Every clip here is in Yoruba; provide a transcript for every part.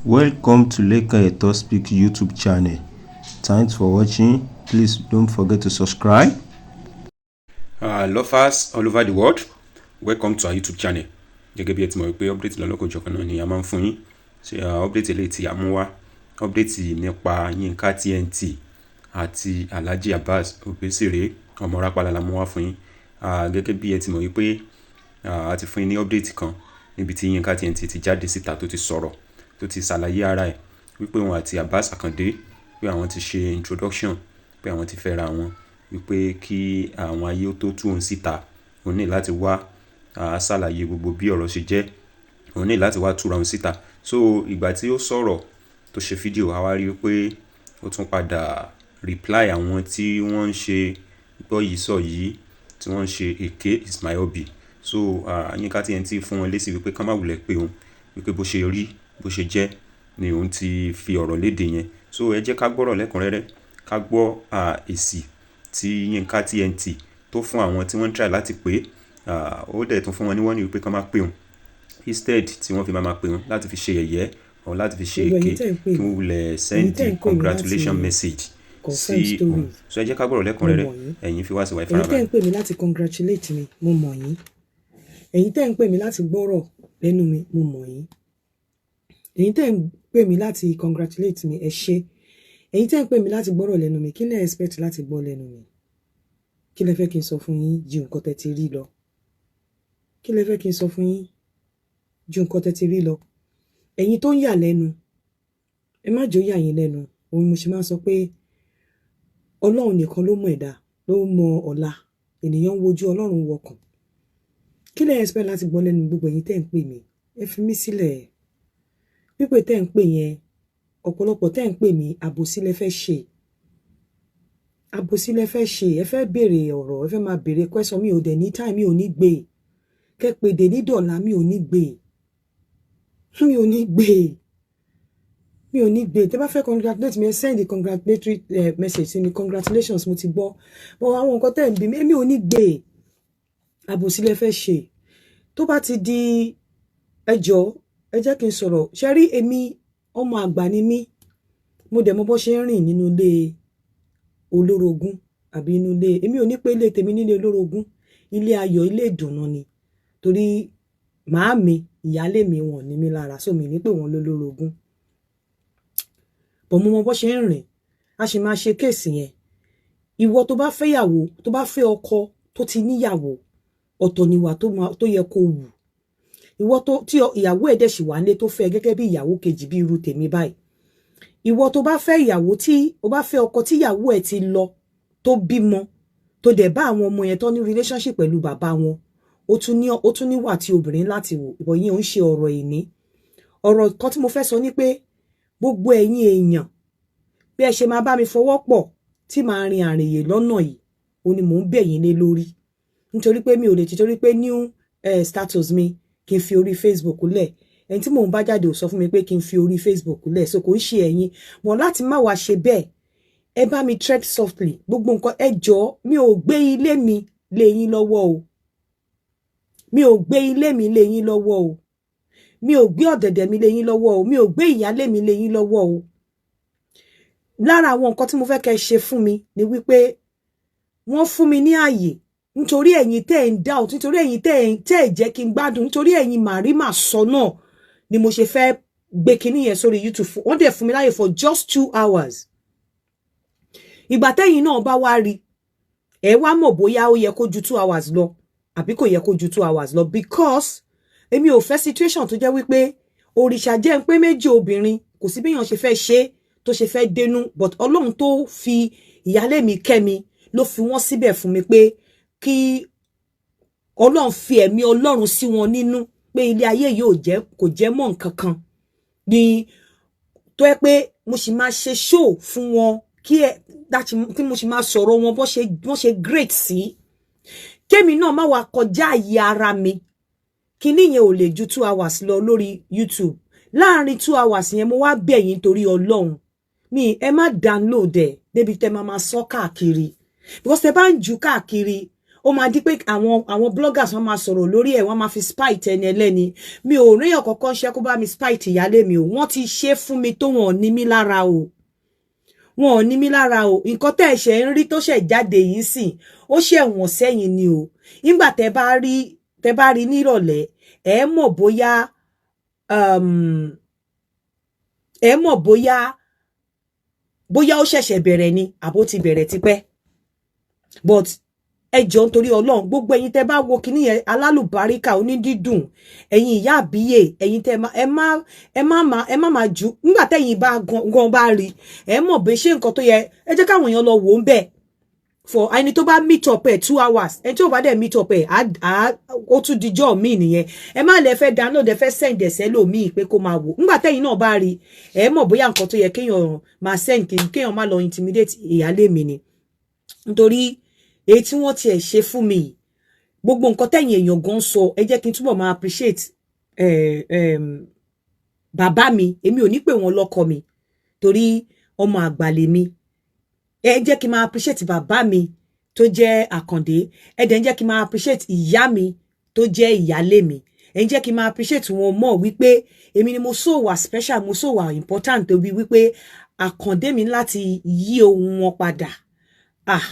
Welcome to Lekan Eto Speak YouTube channel. Thanks for watching. Please don't forget to subscribe. Lovers all over the world, welcome to our YouTube channel. Gẹ́gẹ́ bí ẹ ti mọ̀ wípé update lọ́lọ́kan-ò-jọ̀kan náà ni a máa ń fún yín. Ṣe update eléyìí tí a mú wá, update nípa Yínká TNT àti Alhaji Abbas Obesere ọmọ Rápálá la mú wá fún yín. Gẹ́gẹ́ bí ẹ ti mọ̀ wípé a ti fún yín ní update kan níbi tí Yínká TNT ti jáde síta, tó ti sọ̀rọ̀, tó ti ṣàlàyé ara ẹ̀ wípé òun àti Abbas Akande, pé àwọn ti ṣe introduction, pé àwọn ti fẹ́ra wọn, wípé kí àwọn ayé tó tú òun síta, òun ní láti wá ṣàlàyé gbogbo bí ọ̀rọ̀ ṣe jẹ́, òun ní láti wá túra òun síta. So ìgbà tí ó sọ̀rọ̀, tó ṣe fídíò, a wá rí i pé ó tún padà reply àwọn tí wọ́n ń ṣe gbọ́ yìí sọ yìí, tí wọ́n ń ṣe èké is my hobby. So Yínká TNT fún wọn lésì wípé ká má wulẹ̀ pé òun, wípé bó ṣe rí, bó ṣe jẹ́ ni òun ti fi ọ̀rọ̀ léde yẹn. So ẹ jẹ́ ká gbọ́rọ̀ lẹ́kùnrẹ́rẹ́, ká gbọ́ èsì tí Yínká TNT tó fún àwọn tí wọ́n ń try láti pé. Ó dẹ̀ tún fún wọn ní wọ́n ní wípé ká má pè òun, instead tí wọ́n fi máa pè òun láti fi ṣe yẹ̀yẹ́ or láti fi ṣe èké, kí wọ́n wulẹ̀ send congratulation message sí òun. So ẹ jẹ́ ká gbọ́rọ̀ lẹ́kùnrẹ́rẹ́. Ẹ̀yin fi wá sí wa. Ẹ̀yin tẹ́ ń pè mí láti congratulate mi, mo mọ̀ yín. Ẹ̀yin tẹ́ ń pè mí láti gbọ́rọ̀ lẹ́nu mi, mo mọ̀ yín. Ẹ̀yin tẹ́ ń pè mí láti congratulate mi, ẹ ṣé. Ẹ̀yin tẹ́ ń pè mí láti gbọ́rọ̀ lẹ́nu mi, kí lẹ expect láti gbọ́ lẹ́nu mi? Kí lẹ fẹ́ kí n sọ fún yín ju nǹkan tẹ́ ti rí lọ? Kí lẹ fẹ́ kí n sọ fún yín ju nǹkan tẹ́ ti rí lọ? Ẹ̀yin tó ń yà lẹ́nu, ẹ má jò yà yín lẹ́nu. Òun mo ṣe máa ń sọ pé Ọlọ́run nìkan ló mọ̀ ẹ̀dá, ló mọ ọ̀la. Ènìyàn ń wojú, Ọlọ́run wọkàn. Kí lẹ expect láti gbọ́ lẹ́nu gbogbo ẹ̀yin tẹ́ ń pè mí? Ẹ fi mí sílẹ̀. Pípè tẹ́ ń pè yẹn, ọ̀pọ̀lọpọ̀ tẹ́ ń pè mí, àbòsí lẹ fẹ́ ṣe, àbòsí lẹ fẹ́ ṣe. Ẹ fẹ́ béèrè ọ̀rọ̀, ẹ fẹ́ máa béèrè question. Mi ò dẹ̀ ní time, mi ò ní gbé. Kẹ́ pè dé ní dọ̀là, mi ò ní gbé, mi ò ní gbé, mi ò ní gbé. Tẹ́ bá fẹ́ congratulate mi, ẹ send the congratulatory message sí mi. Congratulations, mo ti gbọ́, but àwọn nǹkan tẹ́ ń bí mi, èmi ò ní gbé. Àbòsí lẹ fẹ́ ṣe. Tó bá ti di ẹjọ́, ẹ jẹ́ kí n sọ̀rọ̀. Ṣe rí, èmi ọmọ àgbà ni mí. Mo dẹ̀ mọ bó ṣe ń rìn nínú ilé olórogún àbí inú ilé. Èmi ò ní pé ilé tèmi nílé olórogún, ilé ayọ̀, ilé ìdùnnú ni, torí màámi, ìyálé mi, wọn ní mi lára, so mi ní pé wọn lólórogún bọ̀. Mo mọ bó ṣe ń rìn. A sì máa ṣe case yẹn. Ìwọ tó bá fẹ́yàwó, tó bá fẹ́ ọkọ tó ti níyàwó, ọ̀tọ̀ níwà tó yẹ kó wù. Ìwọ tó tí ìyàwó ẹ̀ dẹ̀ sì wà nílé, tó fẹ́ gẹ́gẹ́ bí ìyàwó kejì, bí irú tèmi báyìí, ìwọ tó bá fẹ́ ìyàwó, tí o bá fẹ́ ọkọ tí ìyàwó ẹ̀ ti lọ, tó bímọ, tó dẹ̀ bá àwọn ọmọ yẹn tó ní relationship pẹ̀lú bàbá wọn, ó tún níwà tí obìnrin láti wò. Ìbọn yẹn ò ń ṣe ọ̀rọ̀ ìní. Ọ̀rọ̀ kan tí mo fẹ́ sọ ni pé gbogbo ẹ̀yin èèyàn, bí ẹ ṣe máa bá mi fọwọ́ pọ̀ tí màá rin àrìnyè lọ́nà yìí, ó ní mò ń bẹ̀ yín lé lórí, nítorí pé mi ò lè ti torí pé new status mi, kí n fi orí Facebook lẹ̀. Ẹni tí mò ń bá jáde ò sọ fún mi pé kí n fi orí Facebook lẹ̀, so kò ń ṣe ẹ̀yin mọ̀ láti má wá ṣe bẹ́ẹ̀. Ẹ bá mi tread softly gbogbo nǹkan, ẹ jọ̀ọ́. Mi ò gbé ilé mi lé yín lọ́wọ́ o. Mi ò gbé ilé mi lé yín lọ́wọ́ o. Mi ò gbé ọ̀dẹ̀dẹ̀ mi lé yín lọ́wọ́ o. Mi ò gbé ìyálé mi lé yín lọ́wọ́ o. Lára àwọn nǹkan tí mo fẹ́ kẹ́ ṣe fún mi ni wípé wọ́n fún mi ní ààyè, nítorí ẹ̀yin tẹ́ ẹ̀ ń doubt, nítorí ẹ̀yin tẹ́ ẹ̀ jẹ́ kí n gbádùn, nítorí ẹ̀yin màrí sọ náà ni mo ṣe fẹ́ gbé kinní yẹn sórí YouTube. Wọ́n dẹ̀ fún mi láyè for just 2 hours. Ìgbà tẹ́yìn náà bá wá rí, ẹ wá mọ̀ bóyá ó yẹ kó ju 2 hours lọ àbí kò yẹ kó ju 2 hours lọ, because èmi ò fẹ́ situation tó jẹ́ wípé òrìṣà jẹ́ ń pé méjì obìnrin. Kò sí béèyàn ṣe fẹ́ ṣe tó ṣe fẹ́ dénú, but Ọlọ́run tó fi ìyálé mi kẹ́ mi ló fi wọ́n síbẹ̀ fún mi, pé kí Ọlọ́run fi ẹ̀mí Ọlọ́run sí wọn nínú, pé ilé ayé yìí ò jẹ́, kò jẹ́ mọ́ nǹkan kan ni tó yẹ pé mo sì máa ṣe show fún wọn, kí ẹ tí mo sì máa sọ̀rọ̀ wọn bó ṣe great sí, kémi náà má wá kọjá àyè ara mi. Kíní yẹn ò lè ju 2 hours lọ lórí YouTube. Láàrin 2 hours yẹn, mo wá bẹ̀ yín torí Ọlọ́run mi, ẹ má download ẹ débi tẹ́ máa máa sọ káàkiri, because tẹ́ bá ń jù káàkiri, Ó máa di pé àwọn bloggers, wọ́n máa sọ̀rọ̀ lórí ẹ̀, wọ́n máa fi spite ẹni ẹlẹ́ni. Mi ò ríyàn kankan ṣe kó bá mi spite ìyálé mi o. Wọ́n ti ṣe fún mi tó, wọn ò ní mí lára o, wọn ò ní mí lára o. Nǹkan tẹ́ ẹ ṣe ń rí tó ṣẹ̀ jáde yìí sìn, ó ṣe wọ̀n sẹ́yìn ni o. Nígbà tẹ́ bá rí nírọ̀lẹ́, ẹ mọ̀ bóyá ó ṣẹ̀ṣẹ̀ bẹ̀rẹ̀ ni àbó ti bẹ̀rẹ̀ tipẹ́. But ẹ jọ̀ọ́, nítorí Ọlọ́run, gbogbo ẹ̀yin tẹ́ bá wo kinní yẹn, alálùbáríkà onídídùn, ẹ̀yin ìyá àbíyè, ẹ̀yin tẹ́ ẹ má má jù. Nígbà tẹ́yin bá gan bá rí, ẹ mọ̀ bẹ ṣé nǹkan tó yẹ. Ẹ jẹ́ káwọn èèyàn lọ wò ó ń bẹ̀. For ẹni tó bá meet up ẹ, 2 hours. Ẹni tó bá dẹ̀ meet up ẹ, ó tún dijọ́ míì nìyẹn. Ẹ má lẹ fẹ́ download, ẹ fẹ́ send ẹ̀sẹ̀ lòmíì pé kó máa wò. Nígbà tẹ́yin náà bá rí, ẹ mọ̀ bóyá nǹkan tó yẹ kéèyàn máa send, kéèyàn má lọ intimidate ìyálé mi ni. Nítorí èyí tí wọ́n tiẹ̀ ṣe fún mi, gbogbo nǹkan tẹ̀yìn èèyàn gan sọ, ẹ jẹ́ kí n túbọ̀ máa appreciate bàbá mi. Èmi ò ní pè wọ́n lọ́kọ mi torí ọmọ àgbà lèmi. Ẹ jẹ́ kí n máa appreciate bàbá mi tó jẹ́ Àkàndé. Ẹ dẹ̀ ń jẹ́ kí n máa appreciate ìyá mi tó jẹ́ ìyálé mi. Ẹ jẹ́ kí n máa appreciate wọn mọ̀ wípé èmi ni mo so wà special, mo so wà important, tó bí wípé Àkàndé mi láti yí ohun wọn padà. Ah,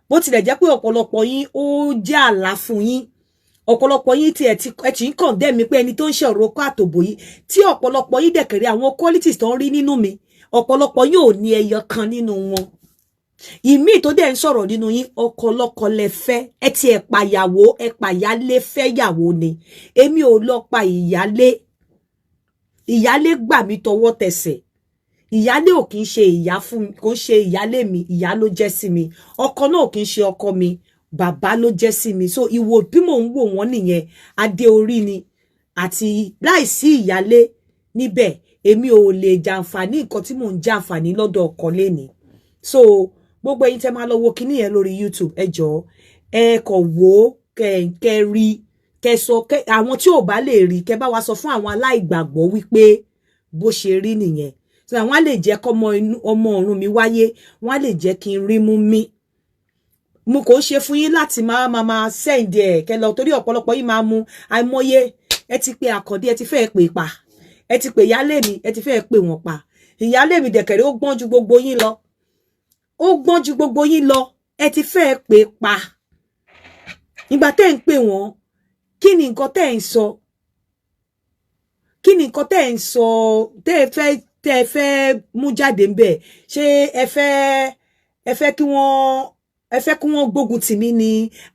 bó tilẹ̀ jẹ́ pé ọ̀pọ̀lọpọ̀ yín, ó jẹ́ àlá fún yín. Ọ̀pọ̀lọpọ̀ yín tí ẹ ti ń condemn mi pé ẹni tó ń ṣe ọ̀rọ̀ ọkọ àtòbò yìí, tí ọ̀pọ̀lọpọ̀ yín dẹ̀kẹ̀rẹ̀ àwọn qualities tó ń rí nínú mi, ọ̀pọ̀lọpọ̀ yín ò ní ẹyọ kan nínú wọn. Ìmíì tó dẹ̀ ń sọ̀rọ̀ nínú yín, ọkọ lọ́kọ lẹ fẹ́. Ẹ ti ẹ̀ pàyàwó, ẹ pàyálé fẹ́ yàwó ni. Èmi ò lọ pa ìyálé. Ìyálé gbà mí tọwọ́ tẹsẹ̀. Ìyálé ò kì í ṣe ìyá fún mi, kò ń ṣe ìyálé mi, ìyá ló jẹ́ sí mi. Ọkọ náà ò kì í ṣe ọkọ mi, bàbá ló jẹ́ sí mi. So ìwò bí mò ń wò wọ́n nìyẹn. Adé orí ni, àti láìsí ìyálé níbẹ̀, èmi ò lè jàǹfààní nǹkan tí mò ń jàǹfààní lọ́dọ̀ ọkọ lénìí. So gbogbo ẹ̀yin tẹ́ máa lọ wo kinní yẹn lórí YouTube, ẹ jọ̀ọ́, ẹ kọ̀ wò ó, kẹ kẹ rí, kẹ sọ kẹ àwọn tí ò bá lè rí, kẹ bá wa sọ fún àwọn aláìgbàgbọ́ wípé bó ṣe rí nìyẹn. So àwọn á lè jẹ́ kọ́mọ ọmọ ọ̀run mi wáyé, wọ́n á lè jẹ́ kí n rí mú mi. Mo kò ṣe fún yín láti máa send ẹ̀ kẹ lọ, torí ọ̀pọ̀lọpọ̀ yín máa mú àìmọye. Ẹ ti pe Àkàndé, ẹ ti fẹ́ pè pa, ẹ ti pè ìyálé mi, ẹ ti fẹ́ pè wọ́n pa. Ìyálé mi dẹ̀kẹ̀rẹ̀, ó gbọ́n ju gbogbo yín lọ, ó gbọ́n ju gbogbo yín lọ. Ẹ ti fẹ́ pè pa. Ìgbà tẹ́ ń pè wọ́n, kí ni nǹkan tẹ́ ń sọ? Kí ni nǹkan tẹ́ ń sọ tẹ́ ẹ fẹ́ mú jáde ń bẹ̀? Ṣé ẹ fẹ́ kí wọ́n gbógun tì mí ni,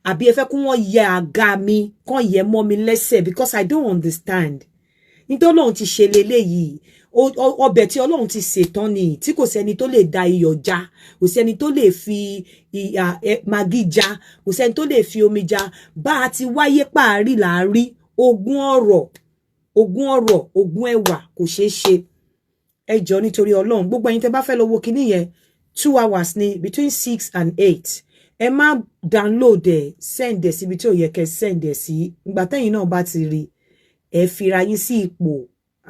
àbí ẹ fẹ́ kí wọ́n yẹ àga mi kàn yẹ mọ́ mi lẹ́sẹ̀? Because I don't understand. Nítorí Ọlọ́run ti ṣe leléyìí, ọbẹ̀ tí Ọlọ́run ti ṣètán ni, tí kò sẹ́ni tó lè da iyọ̀ já, kò sẹ́ni tó lè fi Maggi já, kò sẹ́ni tó lè fi omi já. Bá a ti wáyé páàrí là á rí ogún ọ̀rọ̀, ogún ọ̀rọ̀, ogún ẹwà, kò ṣeé ṣe. Ẹ jọ̀ọ́, nítorí Ọlọ́run, gbogbo ẹ̀yin tẹ́ bá fẹ́ lọ wo kinní yẹn, 2 hours ni, between 6 and 8. Ẹ má download ẹ, send ẹ síbi tí ò yẹ kẹ́ send ẹ sí. Ìgbà tẹ́yin náà bá ti rí, ẹ fira yín sí ipò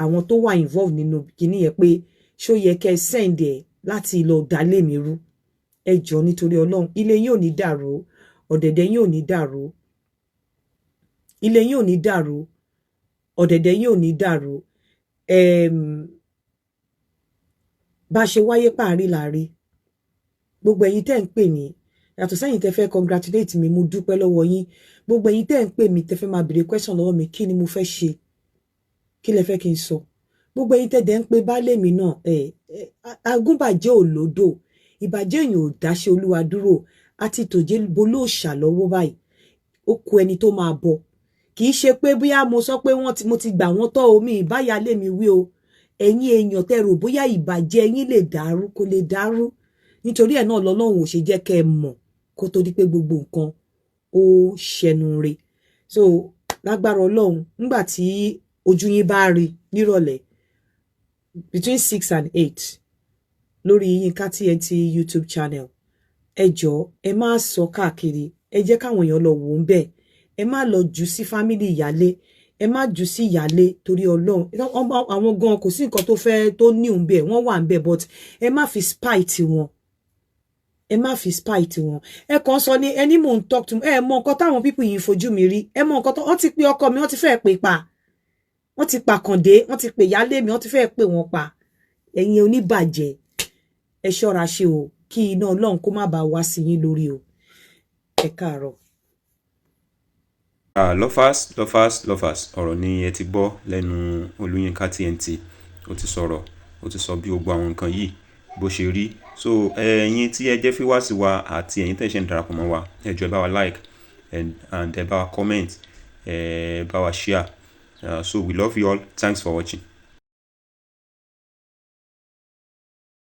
àwọn tó wà involved nínú kinní yẹn pé ṣó yẹ kẹ́ send ẹ láti lọ dálé mi rú. Ẹ jọ̀ọ́, nítorí Ọlọ́run, ilé yín ò ní dàrú, ọ̀dẹ̀dẹ̀ yín ò ní dàrú, ilé yín ò ní dàrú, ọ̀dẹ̀dẹ̀ yín ò ní dàrú. Bá a ṣe wáyé páàrí làárí. Gbogbo ẹ̀yin tẹ́ ń pè mí, yàtọ̀ sẹ́yìn tẹ́ fẹ́ congratulate mi, mo dúpẹ́ lọ́wọ́ yín. Gbogbo ẹ̀yin tẹ́ ń pè mí, tẹ́ fẹ́ máa béèrè question lọ́wọ́ mi, kí ni mo fẹ́ ṣe, kí lẹ fẹ́ kí n sọ? Gbogbo ẹ̀yin tẹ́ dẹ̀ ń pe baálé mi náà, ẹ agúnbàjẹ́ ò lódò, ìbàjẹ́ èèyàn ò dáṣẹ́ olúwa dúró. Àti tòjé bolóòṣà lọ́wọ́ báyìí, ó kù ẹni tó máa bọ. Kì í ṣe pé bóyá mo sọ pé wọ́n ti mo ti gbà wọ́n tọ́ omi ìbáyálé mi wí o. Ẹ̀yin èèyàn tẹ́ rò bóyá ìbàjẹ́ yín lè dàrú, kó lè dàrú. Nítorí ẹ̀ náà lọ́lọ́run ò ṣe jẹ́ kẹ́ ẹ mọ̀ kó tó di pé gbogbo nǹkan ó ṣẹnu re. So lágbára Ọlọ́run, nígbà tí ojú yín bá rí nírọ̀lẹ́ between 6 and 8 lórí Yinka TNT YouTube channel, ẹ jọ̀ọ́, ẹ má sọ káàkiri. Ẹ jẹ́ káwọn èèyàn lọ wò ó ń bẹ̀. Ẹ má lọ jù sí family ìyálé, ẹ má jù sí ìyálé, torí Ọlọ́run. Àwọn gan kò sí nǹkan tó fẹ́ tó ní òun bẹ́ẹ̀, wọ́n wà ń bẹ̀, but ẹ má fi spite wọn. Ẹ má fi spite wọn. Ẹ kàn sọ ní ẹni mò ń talk to. Ẹ mọ nǹkan táwọn people yìí fojú mi rí. Ẹ mọ nǹkan tó wọ́n ti pe ọkọ mi, wọ́n ti fẹ́ẹ́ pè pa, wọ́n ti pa Kàndé, wọ́n ti pè yálé mi, wọ́n ti fẹ́ẹ́ pè wọ́n pa. Ẹ̀yin oníbàjẹ́, ẹ ṣọ́ra ṣe o, kí iná Ọlọ́run kó má bàa wá sí yín lórí o. Ẹ káàárọ̀. Ah, lovers, lovers, lovers, ọ̀rọ̀ ni ẹ ti gbọ́ lẹ́nu Olúyinká TNT. Ó ti sọ̀rọ̀, ó ti sọ bí gbogbo àwọn nǹkan yìí bó ṣe rí. So ẹ̀yin tí ẹ jẹ́ fíwá sí wa àti ẹ̀yin tẹ́ ṣe ń darapọ̀ mọ́ wa, ẹ jọ̀ọ́, ẹ bá wa like and ẹ bá wa comment, ẹ bá wa share. So we love you all. Thanks for watching.